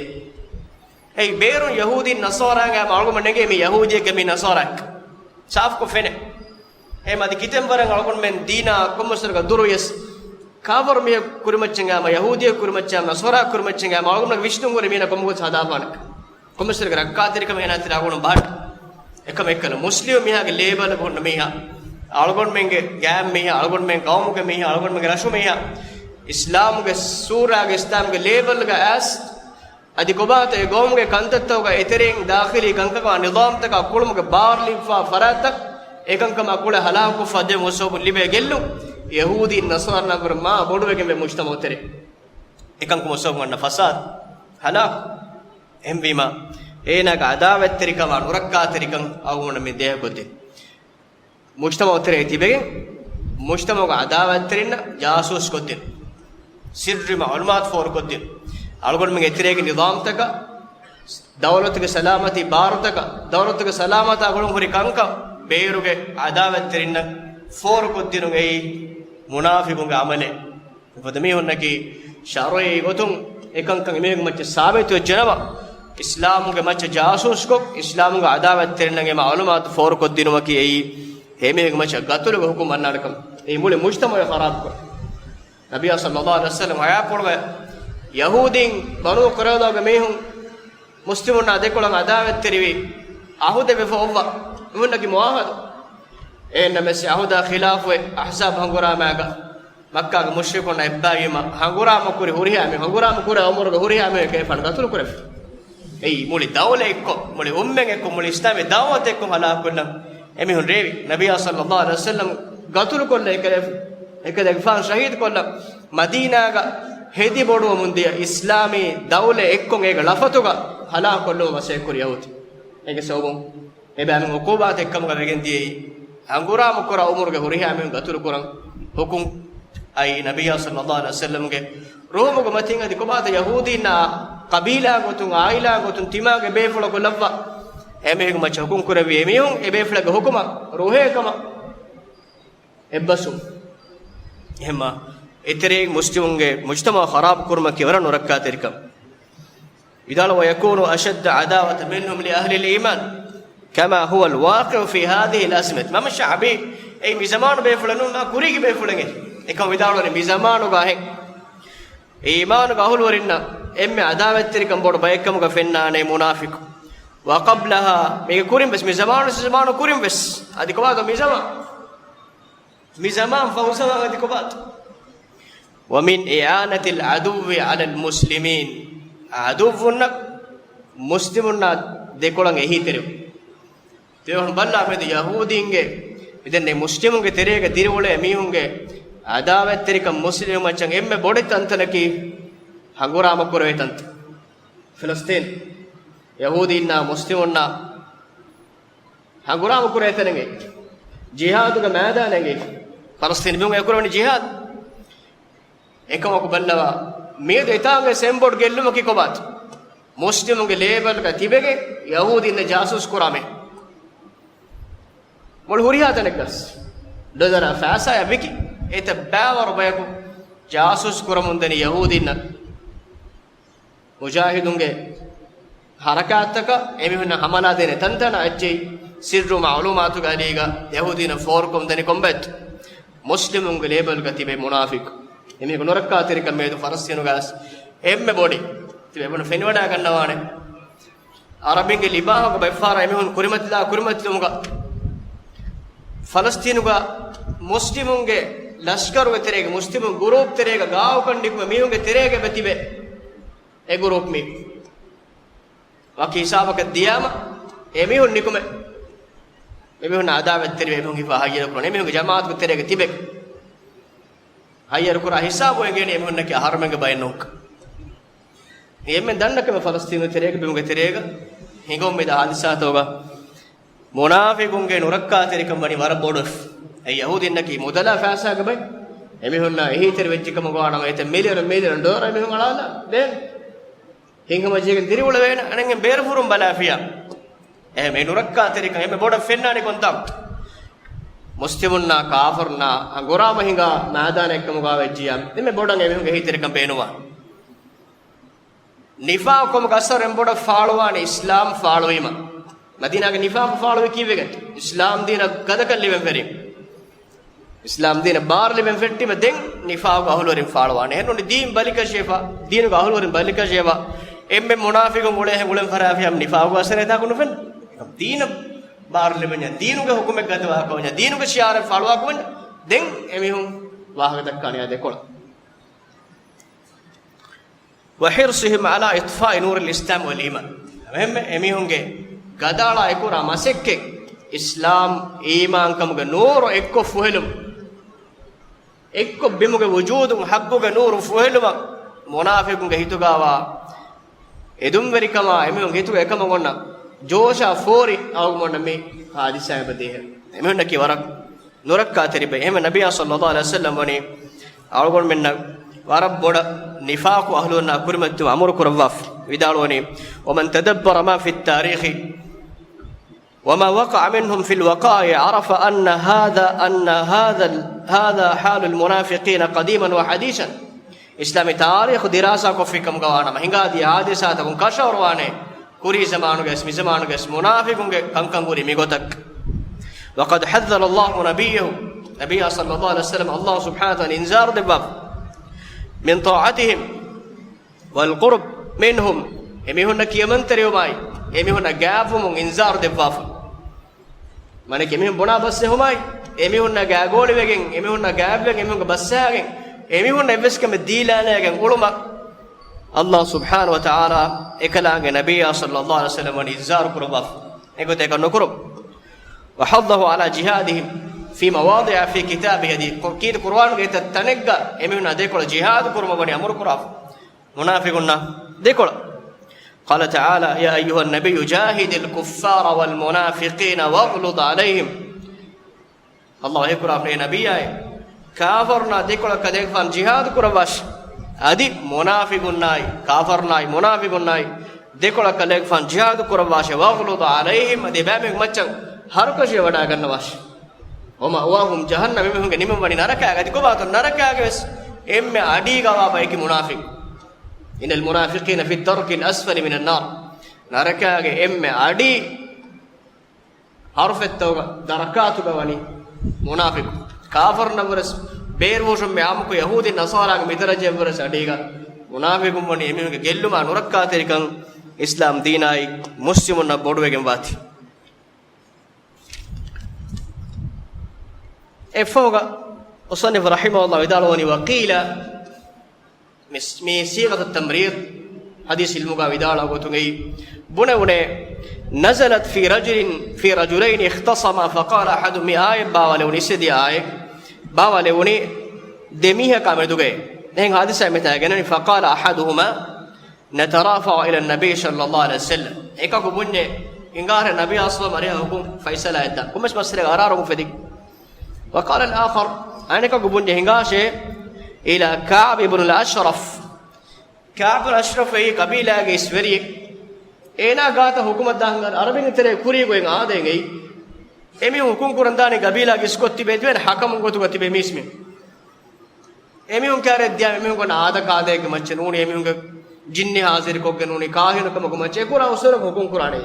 އެއީ ބޭރުން ޔަހޫދީން ނަޞާރާއިން އަމަ އަޅުގަނޑުމެން ނެގޭ މީ ޔަހޫދީއެކޭ މީ ނަޞާރާއެކޭ. ސާފުކޮށް ފެނޭ. އެހެން އަދި ކިތަން ވަރަށް އަޅުގަނޑުމެން ދީނާ ކޮންމެސްވަރަކަށް ދުރުވިޔަސް، ކާފަރު މީހަކު ކުރިމައްޗަށް އައިމަ، ޔަހޫދިޔަކު ކުރިމައްޗަށް އައިމަ، ނަޞާރާ ކުރިމައްޗަށް އައިމަ، އަޅުގަނޑުމެން ވިސްނުން ކުރި މީނަ ކޮންމެސް ހަދާފާނެ. ކޮންމެސްވަރަކަށް ރައްކާތެރިކަމެއް އޭނާ ތެރޭ އަޅުގަނޑު ބަހައްޓަ. އެކަމަށް އެއްކަލަ މުސްލިމް މީހާގެ ލޭބަލަކަށް ހުންނަ މީހާ، އަޅުގަނޑުމެންގެ ގާތް މީހާ، އަޅުގަނޑުމެން ގައުމުގެ މީހާ، އަޅުގަނޑުމެންގެ ރަށު މީހާ، އިސްލާމުގެ ސޫރާގެ އިސްލާމުގެ ލޭބަލްގަ އައިސް، އަދި ކޮބާތޯ އެ ގައުމުގެ ކަންތައްތަކުގަ އެތެރެއިން ދާޚިލީ ކަންކަމާ ނިޒާމްތަކާ ކުޅުމުގެ ބާރު ލިބިފާ ފަރާތްތައް، އެކަންކަމާ ކުޅެ ހަލާކުކޮށްފާ ދެމު ސަބަބުން ލިބޭ ގެއްލުން، ޔަހޫދީން ނަޞާރާން ވުރެ މާ ބޮޑުވެގެންވޭ މުޖްތަމަޢު ތެރޭ. އެކަންކަމު ސަބަބުން އަންނަ ފަސާދަ، ހަލާކު. އެހެންވީމާ، އޭނާގެ އަދާވަތްތެރިކަމާ ނުރައްކާތެރިކަން އަޅުގަނޑުމެން ދޭހަކޮށްދޭ. މުޖްތަމަޢު ތެރޭ ތިބެގެން، މުޖްތަމަޢުގެ އަދާވަތްތެރިންނަށް ޖާސޫސް ކޮށްދިނުން. ސިއްރީ މަޢުލޫމާތު ފޯރުކޮށްދިނުން. އަޅުގަނޑުމެންގެ އެތެރޭގެ ނިޒާމްތަކަށް، ދައުލަތުގެ ސަލާމަތީ ބާރުތަކަށް، ދައުލަތުގެ ސަލާމަތާ ގުޅުން ހުރި ކަންކަން ބޭރުގެ އަދާވަތްތެރިންނަށް ފޯރުކޮށްދިނުން އެއީ މުނާފިޤުންގެ ޢަމަލެއް. އެފަދަ މީހުންނަކީ ޝަރުޢީ ގޮތުން އެކަންކަން އެމީހުންގެ މައްޗަށް ސާބިތުވެއްޖެނަމަ، އިސްލާމުގެ މައްޗަށް ޖާސޫސްކޮށް، އިސްލާމުގެ އަދާވަތްތެރިންނަށް އެ މަޢުލޫމާތު ފޯރުކޮށްދިނުމަކީ އެއީ އެމީހުންގެ މައްޗަށް ގަތުލުގެ ޙުކުމް އަންނާނެ ކަމެއް. އެއީ މުޅި މުޖްތަމަޢު ޚަރާބުކޮށް. ނަބިއްޔާ ޞައްލައްލާހު ޢަލައިހި ވަސައްލަމް ޙަޔާތްޕުޅުގަ ޔަހޫދީން ބަނޫ ޤުރައިޟާގެ މީހުން މުސްލިމުންނާ ދެކޮޅަށް އަދާވަތްތެރިވި ޢަހުދެއް ވެފަ އޮއްވަ މީހުންނަކީ މުޢާހަދު. އެހެންނަމަވެސް އެ ޢަހުދާ ޚިލާފުވެ އަޙްޒާބް ހަނގުރާމާގަ މައްކާގެ މުޝްރިކުންނާ އެއްބައިވީމަ ހަނގުރާމަ ކުރި ހުރިހާ މީހުން، ހަނގުރާމަ ކުރާ އުމުރުގެ ހުރިހާ މީހުން އެކަލޭފާނު ގަތުލު ކުރެވި. އެއީ މުޅި ދައުލަތް އެއްކޮށް، މުޅި އުއްމަތް އެއްކޮށް، މުޅި އިސްލާމީ ދަޢުވަތް އެއްކޮށް ހަލާކުކޮށްލަން އެމީހުން ރޭވި. ނަބިއްޔާ ޞައްލައްލާހު ޢަލައިހި ވަސައްލަމް ގަތުލުކޮށްލަ އެކަލޭ، އެކަލޭގެފާނު ޝަހީދުކޮށްލަ، މަދީނާގަ ހެދި ބޮޑުވަމުން ދިޔަ އިސްލާމީ ދައުލަތް އެއްކޮށް އޭގެ ޅަފަތުގަ ހަލާކުކޮށްލުމަށް ވަސިއްޔަތް ކުރި ޔަހޫދީ. އޭގެ ސަބަބުން އެބައިމީހުން ޢުޤޫބާތެއް ކަމުގަ ވެގެން ދިޔައީ، ހަނގުރާމަ ކުރާ އުމުރުގެ ހުރިހާ މީހުން ގަތުލު ކުރަން ޙުކުމް އައީ ނަބިއްޔާ ޞައްލައްލާހު ޢަލައިހި ވަސައްލަމްގެ ރޫހުމުގެ މަތިން. އަދި ކޮބާތަ ޔަހޫދީންނާ ޤަބީލާ ގޮތުން، ޢާއިލާ ގޮތުން، ތިމާގެ ބޭފުޅަކު ލައްވާ އެމީހުންގެ މައްޗަށް ޙުކުމް ކުރެއްވި އެމީހުން އެ ބޭފުޅެއްގެ ޙުކުމަށް ރުހޭ ކަމަށް އެއްބަސްވުން. އެހެންމާ އެތެރޭ މުސްލިމުންގެ މުޖްތަމަޢު ޚަރާބު ކުރުމަކީ ވަރަށް ނުރައްކާތެރިކަން. ވިދާޅުވާ، ويكونوا أشد عداوة منهم لأهل الإيمان كما هو الواقع في هذه الأزمنة. މަމަ ޝަޢުބީ، އެއީ މި ޒަމާނު ބޭފުޅެއް ނޫން، މާ ކުރީގެ ބޭފުޅެއް. އެކަމަ ވިދާޅުވަނީ މި ޒަމާނުގަ އެ އީމާނުގެ އަހުލުވެރިންނަށް އެންމެ އަދާވަތްތެރިކަން ބޮޑު ބައެއްކަމުގަ ފެންނާނެ މުނާފިޤު. وقبلها، މީގެ ކުރިން ވެސް، މި ޒަމާނު ޒަމާނު ކުރިން ވެސް. އަދި ކޮބާތޯ މި ޒަމާނު؟ މި ޒަމާން ފަހު ޒަމާން އަދި ކޮބާތޯ؟ ومن إعانة العدو على المسلمين، ޢަދުއްވުންނަށް މުސްލިމުންނާ ދެކޮޅަށް އެހީތެރިވުން. ތިބެވަން ބައްލާ މެދު ޔަހޫދީންގެ މިދެންނެ މުސްލިމުންގެ ތެރޭގަ ދިރިއުޅޭ މީހުންގެ އަދާވަތްތެރިކަން މުސްލިމު މައްޗަށް އެންމެ ބޮޑެތި ތަންތަނަކީ ހަނގުރާމަ ކުރެވޭ ތަންތަން. ފިލަސްތީން، ޔަހޫދީންނާ މުސްލިމުންނާ ހަނގުރާމަ ކުރޭ ތަނެއްގައި، ޖިހާދުގެ މައިދާނެއްގައި، ފަލަސްތީން މީހުން އެކުރެވެނީ ޖިހާދު. އެކަމަކު ބައްލަވާ، މިއަދު އެތާނގެ ސެމްބޮޑު ގެއްލުމަކީ ކޮބާތު؟ މުސްލިމުންގެ ލޭބަލްގަ ތިބެގެން ޔަހޫދީންނަށް ޖާސޫސް ކުރާމެ. މުޅި ހުރިހާ ތަނެއްގަސް ޑޮލަރާ ފައިސާއާ ވިކި، އެތައް ބައިވަރު ބަޔަކު ޖާސޫސް ކުރަމުން ދަނީ ޔަހޫދީންނަށް. މުޖާހިދުންގެ ހަރަކާތްތަކަށް އެމީހުންނަށް ހަމަލާދޭނެ ތަންތަނަށް އެއްޗެހި ސިއްރު މަޢުލޫމާތުގެ އަލީގަ ޔަހޫދީންނަށް ފޯރުކޮށްދެނީ ކޮންބައެއްތަ؟ މުސްލިމުންގެ ލޭބަލްގަ ތިބޭ މުނާފިޤު. އެމީހަކު ނުރައްކާތެރިކަން މިއަދު ފަލަސްތީނުގަ އެންމެ ބޮޑި. ތިބޭ ބުނު ފެނިވަޑައިގަންނަވާނެ. އަރަބިންގެ ލިބާހަކު ބައެއްފަހަރަށް އެމީހުން ކުރިމަތިލާ ކުރިމަތިލުމުގަ ފަލަސްތީނުގަ މުސްލިމުންގެ ލަޝްކަރުގެ ތެރޭގަ، މުސްލިމުން ގުރޫޕް ތެރޭގަ ގާވަކަން ނިކުމެ މީހުންގެ ތެރޭގަ އެބަ ތިބެ. އެ ގުރޫޕް މީ ވަކި ހިސާބަކަށް ދިޔާމަ، އެމީހުން ނިކުމެ، އެމީހުންނާ އަދާވަތްތެރިވެ، އެމީހުން ހިފާ ހައްޔަރު ކުރަން، އެމީހުންގެ ޖަމާއަތުގެ ތެރޭގަ ތިބެ. ހައްޔަރު ކުރާ ހިސާބު އެނގޭނީ އެމީހުންނަކީ އަހަރުމެންގެ ބައެއް ނޫންކަން. އެންމެން ދަންނަ ކަމެއް ފަލަސްތީނު ތެރޭގަ، ބިމުގެ ތެރޭގަ ހިނގަމުން މިދާ ހާދިސާތަކުގަ މުނާފިޤުންގެ ނުރައްކާތެރިކަން ވަނީ ވަރަށް ބޮޑުވެފަ. އެ ޔަހޫދީންނަކީ މުދަލާ ފައިސާގެ ބައެއް. އެމީހުންނާ އެހީތެރި ވެއްޖެ ކަމަށް ވާނަމަ، އެތައް މިލިއަނު މިލިއަނު ޑޮލަރ އެމީހުން އަޅާލާ ދޭން. ހިނގަމަޖީގެން ދިރިއުޅެވޭނެ. އަނެއްގެން ބޭރުފުރުން ބަލާފިޔާ. އެހެން މި ނުރައްކާތެރިކަން އެންމެ ބޮޑަށް ފެންނާނީ ކޮންތާކު؟ މުސްލިމުންނާ ކާފަރުންނާ ހަނގުރާމަ ހިނގާ މައިދާނެއްކަމުގަ ވެއްޖިއްޔާ، އެންމެ ބޮޑަށް އެމީހުންގެ އެހީތެރިކަން ބޭނުންވާނެ. ނިފާޤު ކަމުގެ އަސަރު އެންމެ ބޮޑަށް ފާޅުވާނީ އިސްލާމް ފާޅުވީމަ. މަދީނާގެ ނިފާޤު ފާޅުވީ ކީއްވެގެން؟ އިސްލާމް ދީނަށް ގަދަކަން ލިބެން ފެރި. އިސްލާމް ދީނަށް ބާރު ލިބެން ފެއްޓީމަ ދެން ނިފާގު އަހުލުވެރިން ފާޅުވާނެ. އެހެންނޫނީ ދީން ބަލިކަށިވެފަ، ދީނުގެ އަހުލުވެރިން ބަލިކަށިވެފަ، އެންމެ މުނާފިގުން އުޅޭހެން އުޅެން ފަށާފިއްޔާ ނިފާގު އަސަރެއް ދާކު ނުފެންނަ. ދީނަށް ބާރު ލިބެންޏާ، ދީނުގެ ހުކުމެއް ގަދަވާކަމަންޏާ، ދީނުގެ ޝިޢާރެއް ފާޅުވާކަމަންޏާ، ދެން އެމީހުން ވާހަކަ ދައްކާނެ އާ ދެކޮޅަށް. وحرصهم على إطفاء نور الإسلام والإيمان. އެހެންމެ އެމީހުންގެ ގަދައަޅާ އެކުރާ މަސައްކަތް، އިސްލާމް އީމާންކަމުގެ ނޫރު އެއްކޮށް ފުހެލުން، އެއްކޮށް ބިމުގެ ވުޖޫދުން ޙައްޤުގެ ނޫރު ފުހެލުމަށް، މުނާފިޤުންގެ ހިތުގާވާ އެދުންވެރިކަމާ، އެމީހުންގެ ހިތުގަ އެކަމަށް އޮންނަ ޖޯޝާ ފޯރި އަޅުގަނޑުމެންނަށް މި ޙާދިސާއިން ދޭހަވީ. އެމީހުންނަކީ ވަރަށް ނުރައްކާތެރި ބައެއް. އެހެންމެ ނަބިއްޔާ ޞައްލައްލާހު ޢަލައިހި ވަސައްލަމް ވަނީ އަޅުގަނޑުމެންނަށް ވަރަށް ބޮޑަށް ނިފާޤު އަހުލުންނާ ކުރިމަތިވުން އަމުރު ކުރައްވާފަ ވިދާޅުވަނީ، ومن تدبر ما في التاريخ وما وقع منهم في الوقائع عرف أن هذا، أن هذا، هذا حال المنافقين قديما وحديثا. އިސްލާމީ ތާރީޚު ދިރާސާކޮށްފި ކަމުގަ ވާނަމަ، ހިނގާދިޔަ ޙާދިސާތަކުން ކަށަވަރުވާނެ، ކުރީ ޒަމާނުގައި ވެސް މި ޒަމާނުގައި ވެސް މުނާފިޤުންގެ ކަންކަން ހުރީ މިގޮތަށް. وقد حذر الله نبيه، ނަބިއްޔާ ޞައްލައްލާހު ޢަލައިހި ވަސައްލަމް، ﷲ ސުބްޙާނަހު ވަތަޢާލާ އިންޒާރު ދެއްވާފަ، من طاعتهم، والقرب منهم، އެމީހުންނަށް ކިޔަމަންތެރިވުމާއި، އެމީހުންނަށް ގާތްވުމުން އިންޒާރު ދެއްވާފަ. މާނައަކީ އެމީހުން ބުނާ ބަސް ޖެހުމާއި، އެމީހުންނާ ގާގޯޅިވެގެން، އެމީހުންނާ ގާތްވެގެން، އެމީހުންގެ ބަސް ޖަހާގެން، އެމީހުންނަށް އެއްވެސް ކަމެއް ދީލާލައިގެން އުޅުމަށް، ﷲ ސުބްޙާނަހު ވަތަޢާލާ އެކަލާނގެ ނަބިއްޔާ ޞައްލައްލާހު ޢަލައިހި ވަސައްލަމް ވަނީ އިންޒާރު ކުރައްވާފަ. އެގޮތަށް އެކަން ނުކުރުން. وحضه على جهادهم في مواضع في كتابه، އަދި ކީރިތި ޤުރުއާނުގެ އެތައް ތަނެއްގަ އެމީހުންނާ ދެކޮޅަށް ޖިހާދު ކުރުމަށް ވަނީ އަމުރު ކުރާފަ. މުނާފިޤުންނާ ދެކޮޅަށް. قال تعالى: يا أيها النبي جاهد الكفار والمنافقين واغلظ عليهم. ﷲ ވަޙީކުރާފަ، އޭ ނަބިއްޔާއޭ، ކާފަރުންނާ ދެކޮޅަށް ކަލޭގެފާނު ޖިހާދު ކުރައްވާށި. އަދި މުނާފިޤުންނާއި، ކާފަރުންނާއި، މުނާފިޤުންނާއި ދެކޮޅަށް ކަލޭގެފާނު ޖިހާދު ކުރައްވާށި. واغلظ عليهم، އަދި އެބައިމީހުން މައްޗަށް ހަރުކަށިވެވަޑައިގަންނަވާށި. ومأواهم جهنم، އެމީހުންގެ ނިމުން ވަނީ ނަރަކާގަ. އަދި ކޮބާތޯ ނަރަކާގެ ވެސް އެންމެ އަޑީގަވާ ބަޔަކީ މުނާފިޤު. إن المنافقين في الدرك الأسفل من النار. ނަރަކާގެ އެންމެ އަޑި ހަރުފެއްތަކުގަ ދަރަކާތުގަ ވަނީ މުނާފިޤު. ކާފަރުންނަށްވުރެސް ބޭރުވެރިކަމުން އާއްމުކޮށް ޔަހޫދީން ނަޞާރާގެ މިދަރަޖައަށްވުރެސް އަޑީގަ މުނާފިޤުން ވަނީ އެމީހުންގެ ގެއްލުމާ ނުރައްކާތެރިކަން އިސްލާމް ދީނާއި މުސްލިމުންނަށް ބޮޑުވެގެން ވާތީ. އެއަށްފަހުގަ މުޞައްނިފު ރަޙިމަހުﷲ ވިދާޅުވަނީ، وقيل، މި، މި ޞީޣަތު ތަމްރީޟް، ޙަދީޘް ޢިލްމުގަ ވިދާޅުވާ ގޮތުން އެއީ ބުނެވުނޭ، نزلت في رجل، في رجلين اختصما فقال أحد، މި އާޔަތް ބާވައިލެވުނީ، އިސްވެދިޔަ އާޔަތް ބާވައިލެވުނީ ދެ މީހަކާ މެދުގައޭ. އެހެން ޙާދިސާއެއް މިތާ ގެނަނީ، فقال أحدهما نترافع إلى النبي صلى الله عليه وسلم. އެކަކު ބުންޏޭ، ހިނގާހަށޭ ނަބީ އަސްލަމް އަރިހަށް ހުކުމް ފައިސަލާއެއްދާން. ކޮންމެސް މައްސަލައެއް އަރާރުން އުފެދި. وقال الآخر، އަނެކަކު ބުންޏޭ، ހިނގާށޭ، إلى كعب بن الأشرف. ކަޢްބު ބިން އަޝްރަފް އެއީ ޤަބީލާގެ އިސް ވެރިއެއް. އޭނާ ގާތަށް ހުކުމަށް ދާން އަރަބިންގެ ތެރޭ ކުރީގޮތް އާދައިގައި އެމީހުން ހުކުމް ކުރަން ދާނީ ޤަބީލާގެ އިސްކޮށް ތިބޭ ދެވޭނެ ޙަކަމުން ގޮތުގަ ތިބޭ މީސްމީ. އެމީހުން ކާރެއް ދިޔާ އެމީހުން އާދަ ކާދައެއްގެ މައްޗަށް ނޫނީ، އެމީހުންގެ ޖިންނި ހާޒިރުކޮށްގެން ނޫނީ، ކާހިނު ކަމަކު މައްޗަށް އެކުރާ އުސޫލަކު ހުކުމް ކުރާނެ.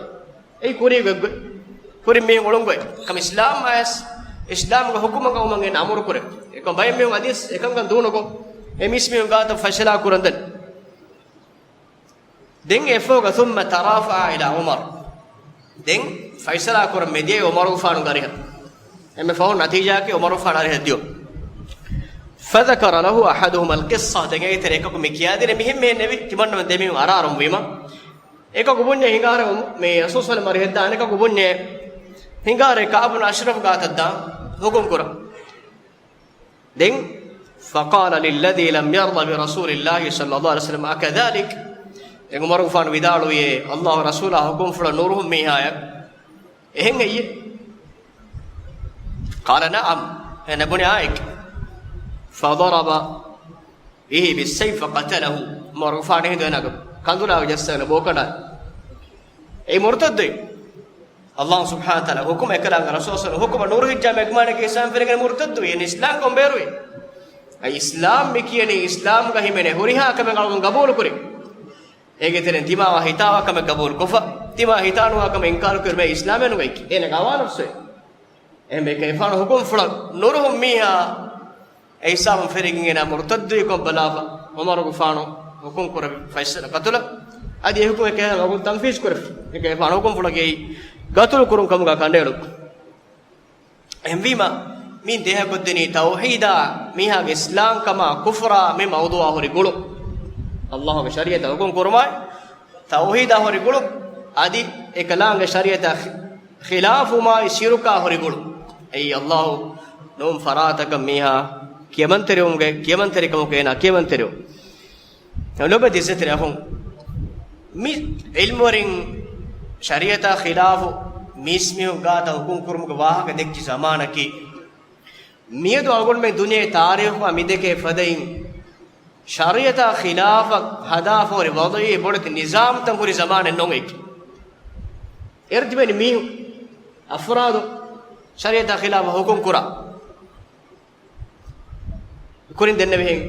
އެއީ ކުރީގޮތް، ކުރިން މީހުން އުޅުންގޮތް. ކަމަށް އިސްލާމް އަޔަސް، އިސްލާމްގެ ހުކުމަކަށް އުޅުމަށް އޭނަ އަމުރު ކުރޭ. އެކަމް ބައެއް މީހުން އަދިވެސް އެކަންކަން ދޫނުކޮށް، އެ މީސްމީހުން ގާތަށް ފައިސަލާ ކުރަން ދަނީ. ދެން އެއަށްފަހުގަ ثم ترافعا إلى عمر. ދެން ފައިސަލާ ކުރަން މިދިޔައީ ޢުމަރުގެފާނުގެ އަރިހަށް. އެންމެ ފަހުން ނަތީޖާއަކީ ޢުމަރުގެފާނު އަރިހަށް ދިޔުން. فذكر له أحدهما القصة. ދެން އޭގެ ތެރޭ އެކަކު މި ކިޔާދިނީ މިހެން މިހެން ނެވި ތިމަންނަމެން ދެމީހުން އަރާރުން ވީމަ. އެކަކު ބުންޏޭ ހިނގާހަށޭ މި ރަސޫލު ޞައްލަﷲު ޢަލައިހި ވަސައްލަމް އަރިހަށް ދާނެ. އަނެކަކު ބުންޏޭ ހިނގާހަށޭ ކަޢްބު ބިން އަޝްރަފް ގާތަށް ދާން ހުކުމް ކުރަން. ދެން، فقال للذي لم يرض برسول الله صلى الله عليه وسلم أكذلك؟ ދެން ޢުމަރުގެފާނު ވިދާޅުވިއޭ، ﷲ ރަސޫލާ ހުކުމްފުޅަށް ނުރުހުން މީހާޔަށް އެހެން ހެއްޔޭ؟ قال نعم، އޭނަ ބުނި އާއެކޭ. فضرب به بالسيف فقتله. ޢުމަރުގެފާނު އެހިނދު އޭނާގެ ކަނދުރާގަ ޖައްސައިގެން ބޯ ކަނޑާލި. އެއީ މުރުތައްދުވި. ﷲ ސުބްޙާނަހޫ ވަތަޢާލާ ހުކުމް އެކަލާނގެ ރަސޫލު ހުކުމަށް ނުރުހިއްޖާ މެގުމާނެކޭ އިސްލާމް ފިރިގެން މުރުތައްދުވި. އެން އިސްލާމްކަން ބޭރުވި. އައި އިސްލާމް މި ކިޔަނީ އިސްލާމްގަ ހިމެނޭ ހުރިހާ ކަމެއް އަޅުގަނޑު ގަބޫލުކުރި. އޭގެ ތެރެއިން ތިމާވާ ހިތާވާ ކަމެއް ގަބޫލުކޮށްފަ، ތިމާ ހިތާނުވާ ކަމެއް އިންކާރު ކުރި މޭ އިސްލާމެއް ނުގަތް. އޭނަގެ އަވާ ނަފްސު. އެހެންވެ އެކަލޭގެފާނު ހުކުމްފުޅަށް ނުރުހުން މީހާ އެ ހިސާބުން ފެށިގެން އޭނާ މުރުތައްދުވިކަން ބަލާފަ، ޢުމަރުގެފާނު ހުކުމް ކުރެއްވި ފައިސަލަ ޤަތުލަށް. އަދި އެ ހުކުމް އެކަލޭގެފާނު ތަންފީޒު ކުރެއްވި. އެކަލޭގެފާނު ހުކުމްފުޅަކީ ޤަތުލު ކުރުން ކަމުގަ ކަނޑައެޅުން. އެހެންވީމަ، މި ދޭހަކޮށްދެނީ ތައުޙީދާ، މީހާގެ އިސްލާމްކަމާ ކުފުރާ މި މައުޟޫޢާ ހުރި ގުޅުން. ﷲގެ ޝަރީޢަތާ ހުކުމް ކުރުމާއި، ތައުޙީދާ ހުރި ގުޅުން، އަދި އެކަލާނގެ ޝަރީޢަތާ ޚި-، ޚިލާފުވުމާއި ޝިރުކާ ހުރި ގުޅުން. އެއީ ﷲ ނޫން ފަރާތަކަށް މީހާ ކިޔަމަންތެރިވުމުގެ، ކިޔަމަންތެރިކަމަކު އޭނާ ކިޔަމަންތެރިވުން. ލޮބުވެތި އިއްޒަތްތެރި އަޚުން، މި ޢިލްމުވެރިން ޝަރީޢަތާ ޚިލާފު މީސްމީހުން ގާތަށް ހުކުމް ކުރުމުގެ ވާހަކަ ދެއްކި ޒަމާނަކީ، މިއަދު އަޅުގަނޑުމެން ދުނިޔޭ ތާރީޚުގަ މި ދެކޭ ފަދައިން، ޝަރީޢަތާ ޚިލާފަށް ހަދާފަ ހުރި ވަޟުޢީ ބޮޑެތި ނިޒާމްތައް ހުރި ޒަމާނެއް ނޫން އެއީ. އޭރު ތިބެނީ މީހުން، އަފްރާދު ޝަރީޢަތާ ޚިލާފަށް ހުކުމް ކުރާ. ކުރިން ދެންނެވިހެން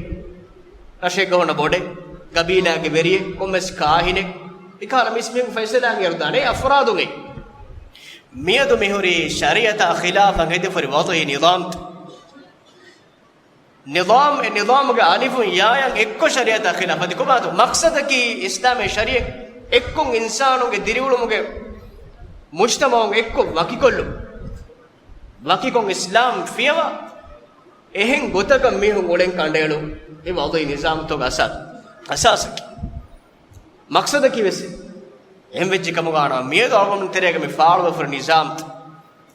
ރަށެއްގަ ހުންނަ ބޮޑެއް، ގަބީލާގެ ވެރިއެއް، ކޮންމެސް ކާހިނެއް، މިކަހަލަ މީސްމީހުން ފައިސަލާއިން އޭރު ދާނެ އަފްރާދުން އެއީ. މިއަދު މިހުރީ ޝަރީޢަތާ ޚިލާފަށް ހެދިފަ ހުރި ވަޟުޢީ ނިޒާމްތައް. ނިޒާމް، އެ ނިޒާމުގެ އަލިފުން ޔާއަށް އެއްކޮށް ޝަރީޢަތާ ޚިލާފަށް އަދި ކޮބާތޯ މަޤްޞަދަކީ؟ އިސްލާމީ ޝަރީޢަތް އެއްކޮށް އިންސާނުންގެ ދިރިއުޅުމުގެ މުޖްތަމަޢުން އެއްކޮށް ވަކިކޮށްލުން. ވަކިކޮށް އިސްލާމް ފިޔަވާ އެހެން ގޮތަކަށް މީހުން އުޅެން ކަނޑައެޅުން އެ ވަޟުޢީ ނިޒާމްތަކުގެ އަސާ-، އަސާސަކީ. މަޤްޞަދަކީ ވެސް އެހެން ވެއްޖެ ކަމުގަ ވާނަމަ، މިއަދު އަޅުގަނޑު ތެރޭގަ މި ފާޅުވެފަ ހުރި ނިޒާމްތައް،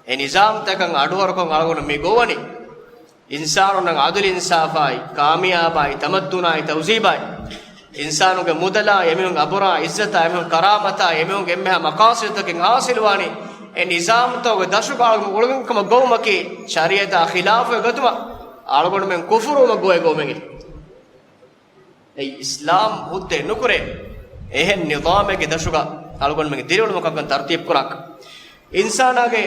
އެ ނިޒާމްތަކަށް އަޑުއަހަރުކޮށް އަޅުގަނޑު މި ގޮވަނީ އިންސާނުންނަށް އަދުލު އިންސާފާއި، ކާމިޔާބާއި، ތަމައްދުނާއި، ތަހުޒީބާއި، އިންސާނުންގެ މުދަލާ، އެމީހުންގެ އަބުރާ، އިއްޒަތާ، އެމީހުންގެ ކަރާމަތާ، އެމީހުންގެ އެންމެހާ މަޤާޞިދުތަކެއް ހާސިލުވާނީ އެ ނިޒާމްތަކުގެ ދަށުގަ އަޅުގަނޑު އުޅުން ކަމަށް ގޮވުމަކީ، ޝަރީޢަތާ ޚިލާފުވެ ގޮތުމަށް އަޅުގަނޑުމެން ކުފުރުވުމަށް ގޮވޭ ގޮވުމެއް. އެއީ އިސްލާމް ހުއްދައެއް ނުކުރޭ. އެހެން ނިޒާމެއްގެ ދަށުގަ އަޅުގަނޑުމެންގެ ދިރިއުޅުމަކަށް ތަރުތީބު ކުރާކަށް. އިންސާނާގެ،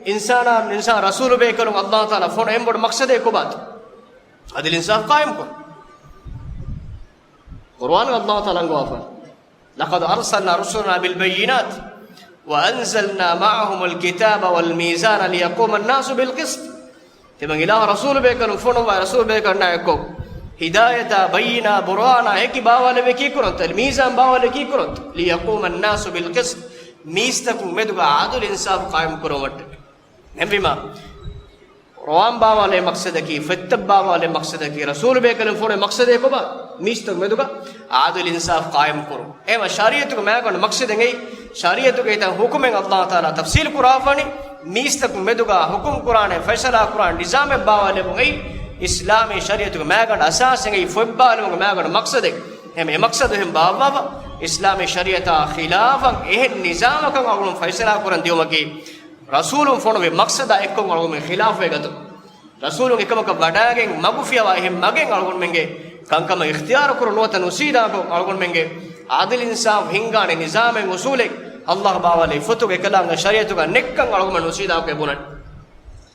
އިންސާނާ، އިންސާން ރަސޫލު ބޭކަލުން ﷲ ތަޢާލާ ފޮނުވި އެންމެ ބޮޑު މަޤްޞަދެއް ކޮބާތޯ؟ އަދުލު އިންސާފް ޤާއިމްކުރުން. ޤުރުއާނުގަ ﷲ ތަޢާލާ އަންގަވާފަ، لقد أرسلنا رسلنا بالبينات وأنزلنا معهم الكتاب والميزان ليقوم الناس بالقسط. ތިމަން އިލާހު ރަސޫލު ބޭކަލުން ފޮނުއްވާ، ރަސޫލު ބޭކަލުންނާ އެއްކޮށް، ހިދާޔަތާ، ބައްޔިނާ، ބުރުހާނާ އެކި ބާވާލެއްވި ކީކުރަންތޯ؟ މީޒާން ބާވާލެއްވި ކީކުރަންތޯ؟ ليقوم الناس بالقسط. މީސްތަކުން މެދުގަ އަދުލު އިންސާފު ޤާއިމް ކުރުމަށްޓަކައި. އެހެންވީމަ، ޤުރުއާން ބާވާލޭ މަޤްޞަދަކީ، ފޮތްތައް ބާވާލޭ މަޤްޞަދަކީ، ރަސޫލު ބޭކަލުން ފޮނުވި މަޤްޞަދެއް ކޮބާ؟ މީސްތަކު މެދުގަ އަދުލު އިންސާފް ޤާއިމް ކުރުން. އެހެންވީމަ ޝަރީޢަތުގެ މައިގަނޑު މަޤްޞަދެއް އެއީ، ޝަރީޢަތުގެ އެތައް ޙުކުމެއް ﷲ ތަޢާލާ ތަފްޞީލް ކުރާފަނި، މީސްތަކު މެދުގަ ޙުކުމް ކުރާނެ، ފައިޞަލާ ކުރާނެ ނިޒާމެއް ބާވާލެވުން އެއީ، އިސްލާމީ ޝަރީޢަތުގެ މައިގަނޑު އަސާސެއް އެއީ، ފޮތް ބާވާލުމުގެ މައިގަނޑު މަޤްޞަދެއް. އެހެންވީމަ އެ މަޤްޞަދު އެހެން ބާއްވާފަ، އިސްލާމީ ޝަރީޢަތާ ޚިލާފަށް އެހެން ނިޒާމަކަށް އަޅުގަނޑު ފައިޞަލާ ކުރަން ދިޔުމަކީ، ރަސޫލުން ފޮނުވި މަޤްޞަދާ އެއްކޮށް އަޅުގަނޑުމެން ޚިލާފުވެ ގަތުން. ރަސޫލުން އެކަމަކަށް ވަޑައިގެން މަގު ފިޔަވާ އެހެން މަގެއް އަޅުގަނޑުމެންގެ ކަންކަމަށް އިޚްތިޔާރު ކުރުން ނުވަތަ ނުސީދާކޮށް އަޅުގަނޑުމެންގެ އަދުލު އިންސާފް ހިންގާނެ ނިޒާމެއް އުސޫލެއް ﷲ ބާވާލި ފޮތުގެ ކަލާނގެ ޝަރީޢަތުގަ ނެއްކަން އަޅުގަނޑުމެން ނުސީދާކޮށް ބުނަން.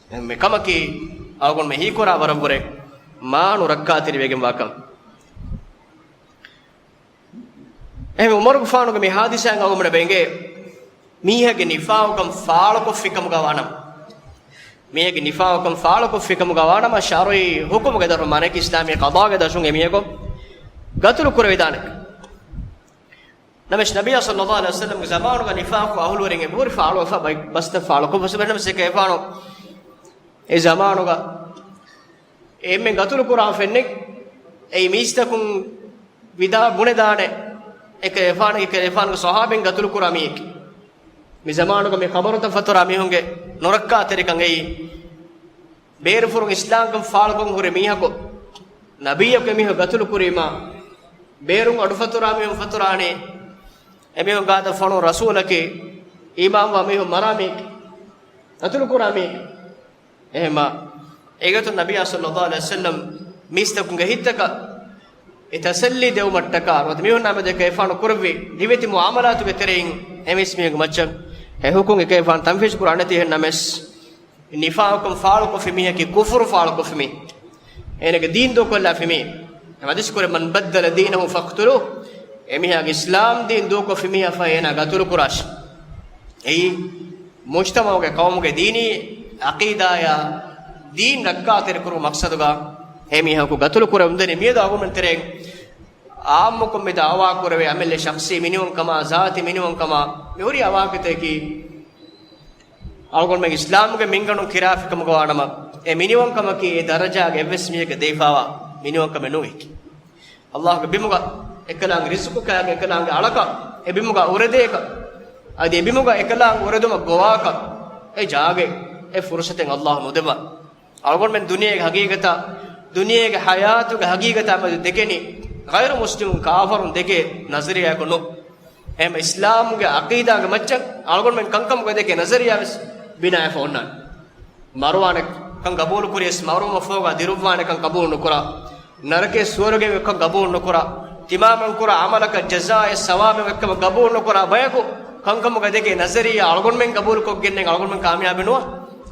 އެހެން ކަމަކީ އަޅުގަނޑުމެން ހީކުރާ ވަރަށްވުރެ މާ ނުރައްކާތެރިވެގެންވާ ކަމެއް. އެހެން ޢުމަރުގެފާނުގެ މި ޙާދިސާއިން އަޅުގަނޑުމެން އެނގޭ މީހެއްގެ ނިފާޤުކަން ފާޅުކޮށްފިކަމުގަ ވާނަމަ، މީހެއްގެ ނިފާޤުކަން ފާޅުކޮށްފިކަމުގަ ވާނަމަ، ޝަރުޢީ ޙުކުމުގެ ދަށުން، މާނައަކީ އިސްލާމީ ޤަޟާގެ ދަށުން އެ މީހަކު ޤަތުލު ކުރެވިދާނެ. ނަމަވެސް ނަބިއްޔާ ޞައްލައްލާހު ޢަލައިހި ވަސައްލަމްގެ ޒަމާނުގަ ނިފާޤު އަހުލުވެރިން އެބަހުރި ފާޅުވެފަ ބައި ބަސްތައް ފާޅުކޮށްފަ ސުބެނަމަސް އެކަލޭގެފާނު އެ ޒަމާނުގަ އެންމެން ގަތުލު ކުރާ ފެންނެ އެއީ މީސްތަކުން ވިދާ ބުނެދާނެ އެކަލޭގެފާނު، އެކަލޭގެފާނުގެ ޞަޙާބީން ގަތުލު ކުރާ މީހެކޭ. މި ޒަމާނުގަ މި ޤަބަރުތައް ފަތުރާ މީހުންގެ ނުރައްކާތެރިކަން އެއީ، ބޭރުފުރުން އިސްލާމްކަން ފާޅުކޮށް ހުރި މީހަކު ނަބިއްޔަކު އެމީހަކު ގަތުލު ކުރީމާ، ބޭރުން އަޑު ފަތުރާ މީހުން ފަތުރާނީ، އެމީހުން ގާތަށް ފޮނު ރަސޫލަކީ، އީމާންވާ މީހުން މަރާ މީހެކޭ، ގަތުލު ކުރާ މީހެކޭ. އެހެންމާ، އެގޮތުން ނަބިއްޔާ ޞައްލައްލާހު ޢަލައިހި ވަސައްލަމް މީސްތަކުންގެ ހިތްތަކަށް އެ ތަސައްލީ ދެވުމަށްޓަކާ، ނުވަތަ މީހުންނާ މެދު އެކަލޭގެފާނު ކުރެއްވި ރިވެތި މުޢާމަލާތުގެ ތެރެއިން އެ މީސްމީހުންގެ މައްޗަށް އެ ޙުކުމް އެކަލޭގެފާނު ތަންފީޒު ކުރާނެތީ އެހެން ނަމަވެސް، ނިފާޤުކަން ފާޅުކޮށްފި މީހަކީ ކުފުރު ފާޅުކޮށްފި މީ. އޭނަގެ ދީން ދޫކޮށްލާފި މީ. ޙަދީޘް ކުރޭ، من بدل دينه فاقتلوه. އެމީހާގެ އިސްލާމް ދީން ދޫކޮށްފި މީހާ ފަހެ އޭނާ ގަތުލު ކުރާށި. އެއީ މުޖްތަމަޢުގެ ޤައުމުގެ ދީނީ އަޤީދާޔާ ދީން ރައްކާތެރިކުރުމުގެ މަޤްޞަދުގަ އެ މީހަކު ގަތުލު ކުރެވުންދެނީ. މިއަދު އަޅުގަނޑުމެން ތެރެއިން އާއްމުކޮށް މި ދަޢުވާ ކުރެވޭ އަމިއްލަ ޝަޚްޞީ މިނިވަންކަމާ، ޒާތީ މިނިވަންކަމާ މި ހުރި އަވާހަކަތަކީ، އަޅުގަނޑުމެން އިސްލާމުގެ މިންގަނޑުން ކިރާފިކަމުގަ ވާނަމަ، އެ މިނިވަންކަމަކީ އެ ދަރަޖާގެ އެއްވެސް މީހެއްގެ ދެވިފާވާ މިނިވަންކަމެއް ނޫން އެކި. އަﷲގެ ބިމުގަ އެކަލާނގެ ރިޒުޤު ކާގެ، އެކަލާނގެ އަޅަކަށް، އެ ބިމުގަ އުރެދޭކަށް، އަދި އެ ބިމުގަ އެކަލާނގެ އުރެދުމަށް ގޮވާކަށް، އެ ޖާގަ، އެ ފުރުޞަތެއް އަﷲ ނުދެއްވާ. އަޅުގަނޑުމެން ދުނިޔޭގެ ހަގީގަތާ، ދުނިޔޭގެ ޙަޔާތުގެ ހަގީގަތާ މެދު ދެކެނީ ޣައިރު މުސްލިމުން، ކާފަރުން ދެކޭ ނަޒަރިއްޔާއަކު ނޫން. އެހެން އިސްލާމުގެ ޢަޤީދާގެ މައްޗަށް އަޅުގަނޑުމެން ކަންކަމުގަ ދެކޭ ނަޒަރިއްޔާ ވެސް ބިނާވެފަ އޮންނާނެ. މަރުވާނެ ކަން ޤަބޫލު ކުރިޔަސް، މަރުވުމަށްފަހުގަ ދިރުއްވާނެ ކަން ޤަބޫލު ނުކުރާ، ނަރަކައެއް ސުވަރުގެއެއް ކަން ޤަބޫލު ނުކުރާ، ތިމާމެން ކުރާ ޢަމަލަކަށް ޖަޒާއެއް ސަވާބެއް އޮތްކަމަށް ޤަބޫލު ނުކުރާ ބަޔަކު ކަންކަމުގަ ދެކޭ ނަޒަރިއްޔާ އަޅުގަނޑުމެން ޤަބޫލުކޮށްގެންނެއް އަޅުގަނޑުމެން ކާމިޔާބެއް ނުވާ.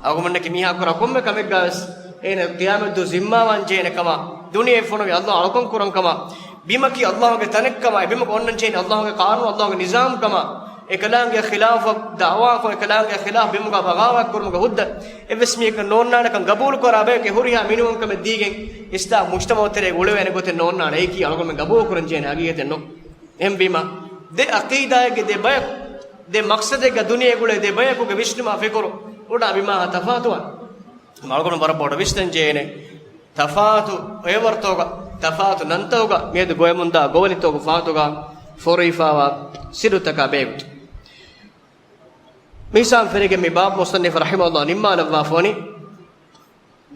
އަޅުގަނޑުމެންނަކީ މީހާ ކުރާ ކޮންމެ ކަމެއްގަ ވެސް އޭނަ ޤިޔާމަތްދުވަހު ޒިންމާވާން ޖެހޭނެ ކަމަށް، ދުނިޔެ ފޮނުވި އަﷲ އަޅުކަން ކުރަން ކަމަށް، ބިމަކީ އަﷲގެ ތަނެއް ކަމަށް، އެ ބިމުގަ އޮންނަން ޖެހޭނެ އަﷲގެ ޤާނޫނު، އަﷲގެ ނިޒާމް ކަމަށް، އެކަލާނގެ ޚިލާފަށް ދަޢުވާކޮށް، އެކަލާނގެ ޚިލާފް ބިމުގަ ބަޣާވާތް ކުރުމުގެ ހުއްދަ އެއްވެސް މީހަކަށް ނޯންނާނެކަން ޤަބޫލު ކުރާ ބަޔަކު އެ ހުރިހާ މިނިވަންކަމެއް ދީގެން އިސްލާމް މުޖްތަމަޢު ތެރޭ އުޅެވޭނެ ގޮތެއް ނޯންނާނެ. އެއީކީ އަޅުގަނޑުމެން ޤަބޫލު ކުރަން ޖެހޭނެ ހަގީގަތެއް ނޫން. އެހެންވީމަ، ދެ ޢަޤީދާއެއްގެ ދެ ބަޔަކު، ދެ މަޤްޞަދެއްގަ ދުނިޔެ ގުޅޭ ދެ ބަޔަކުގެ ވިސްނުމާ ފިކުރު އުޑާ ބިމާހާ ތަފާތުވާނެ. އަޅުގަނޑު ވަރަށް ބޮޑަށް ވިސްނަން ޖެހޭނެ ތަފާތު އެވަރުތޯގަ، ތަފާތު ނަންތައުގަ، މިއަދު ގޮވެމުންދާ ގޮވަނިތޯގެ ފާތުގަ ފޮރުވިފާވާ ސިއްރުތަކާ ބެހޭގޮތުން. މިސާލު ފެނިގެން މި ބާބު މުޞައްނިފު ރަޙިމަހުﷲ ނިންމާލައްވާފަ ވަނީ.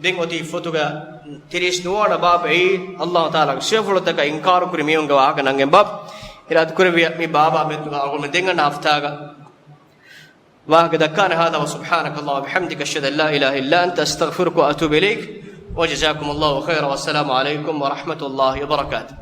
ދެން އޮތީ ފޮތުގަ ތިރީސް ނުވަ ވަނަ ބާބު އެއީ، އަﷲ ތަޢާލާގެ ސިފަފުޅުތަކަށް އިންކާރު ކުރި މީހުންގެ ވާހަކަ ނަންގެން ބާބު. އިރާދަ ކުރެއްވިޔާ މި ބާބާ މެދުގަ އަޅުގަނޑު ދެން އަންނަ ހަފްތާގަ ވާހަކަ ދައްކާނެ. هذا وسبحانك اللهم وبحمدك، أشهد أن لا إله إلا أنت، أستغفرك وأتوب إليك، وجزاكم الله خيرا، والسلام عليكم ورحمة الله وبركاته.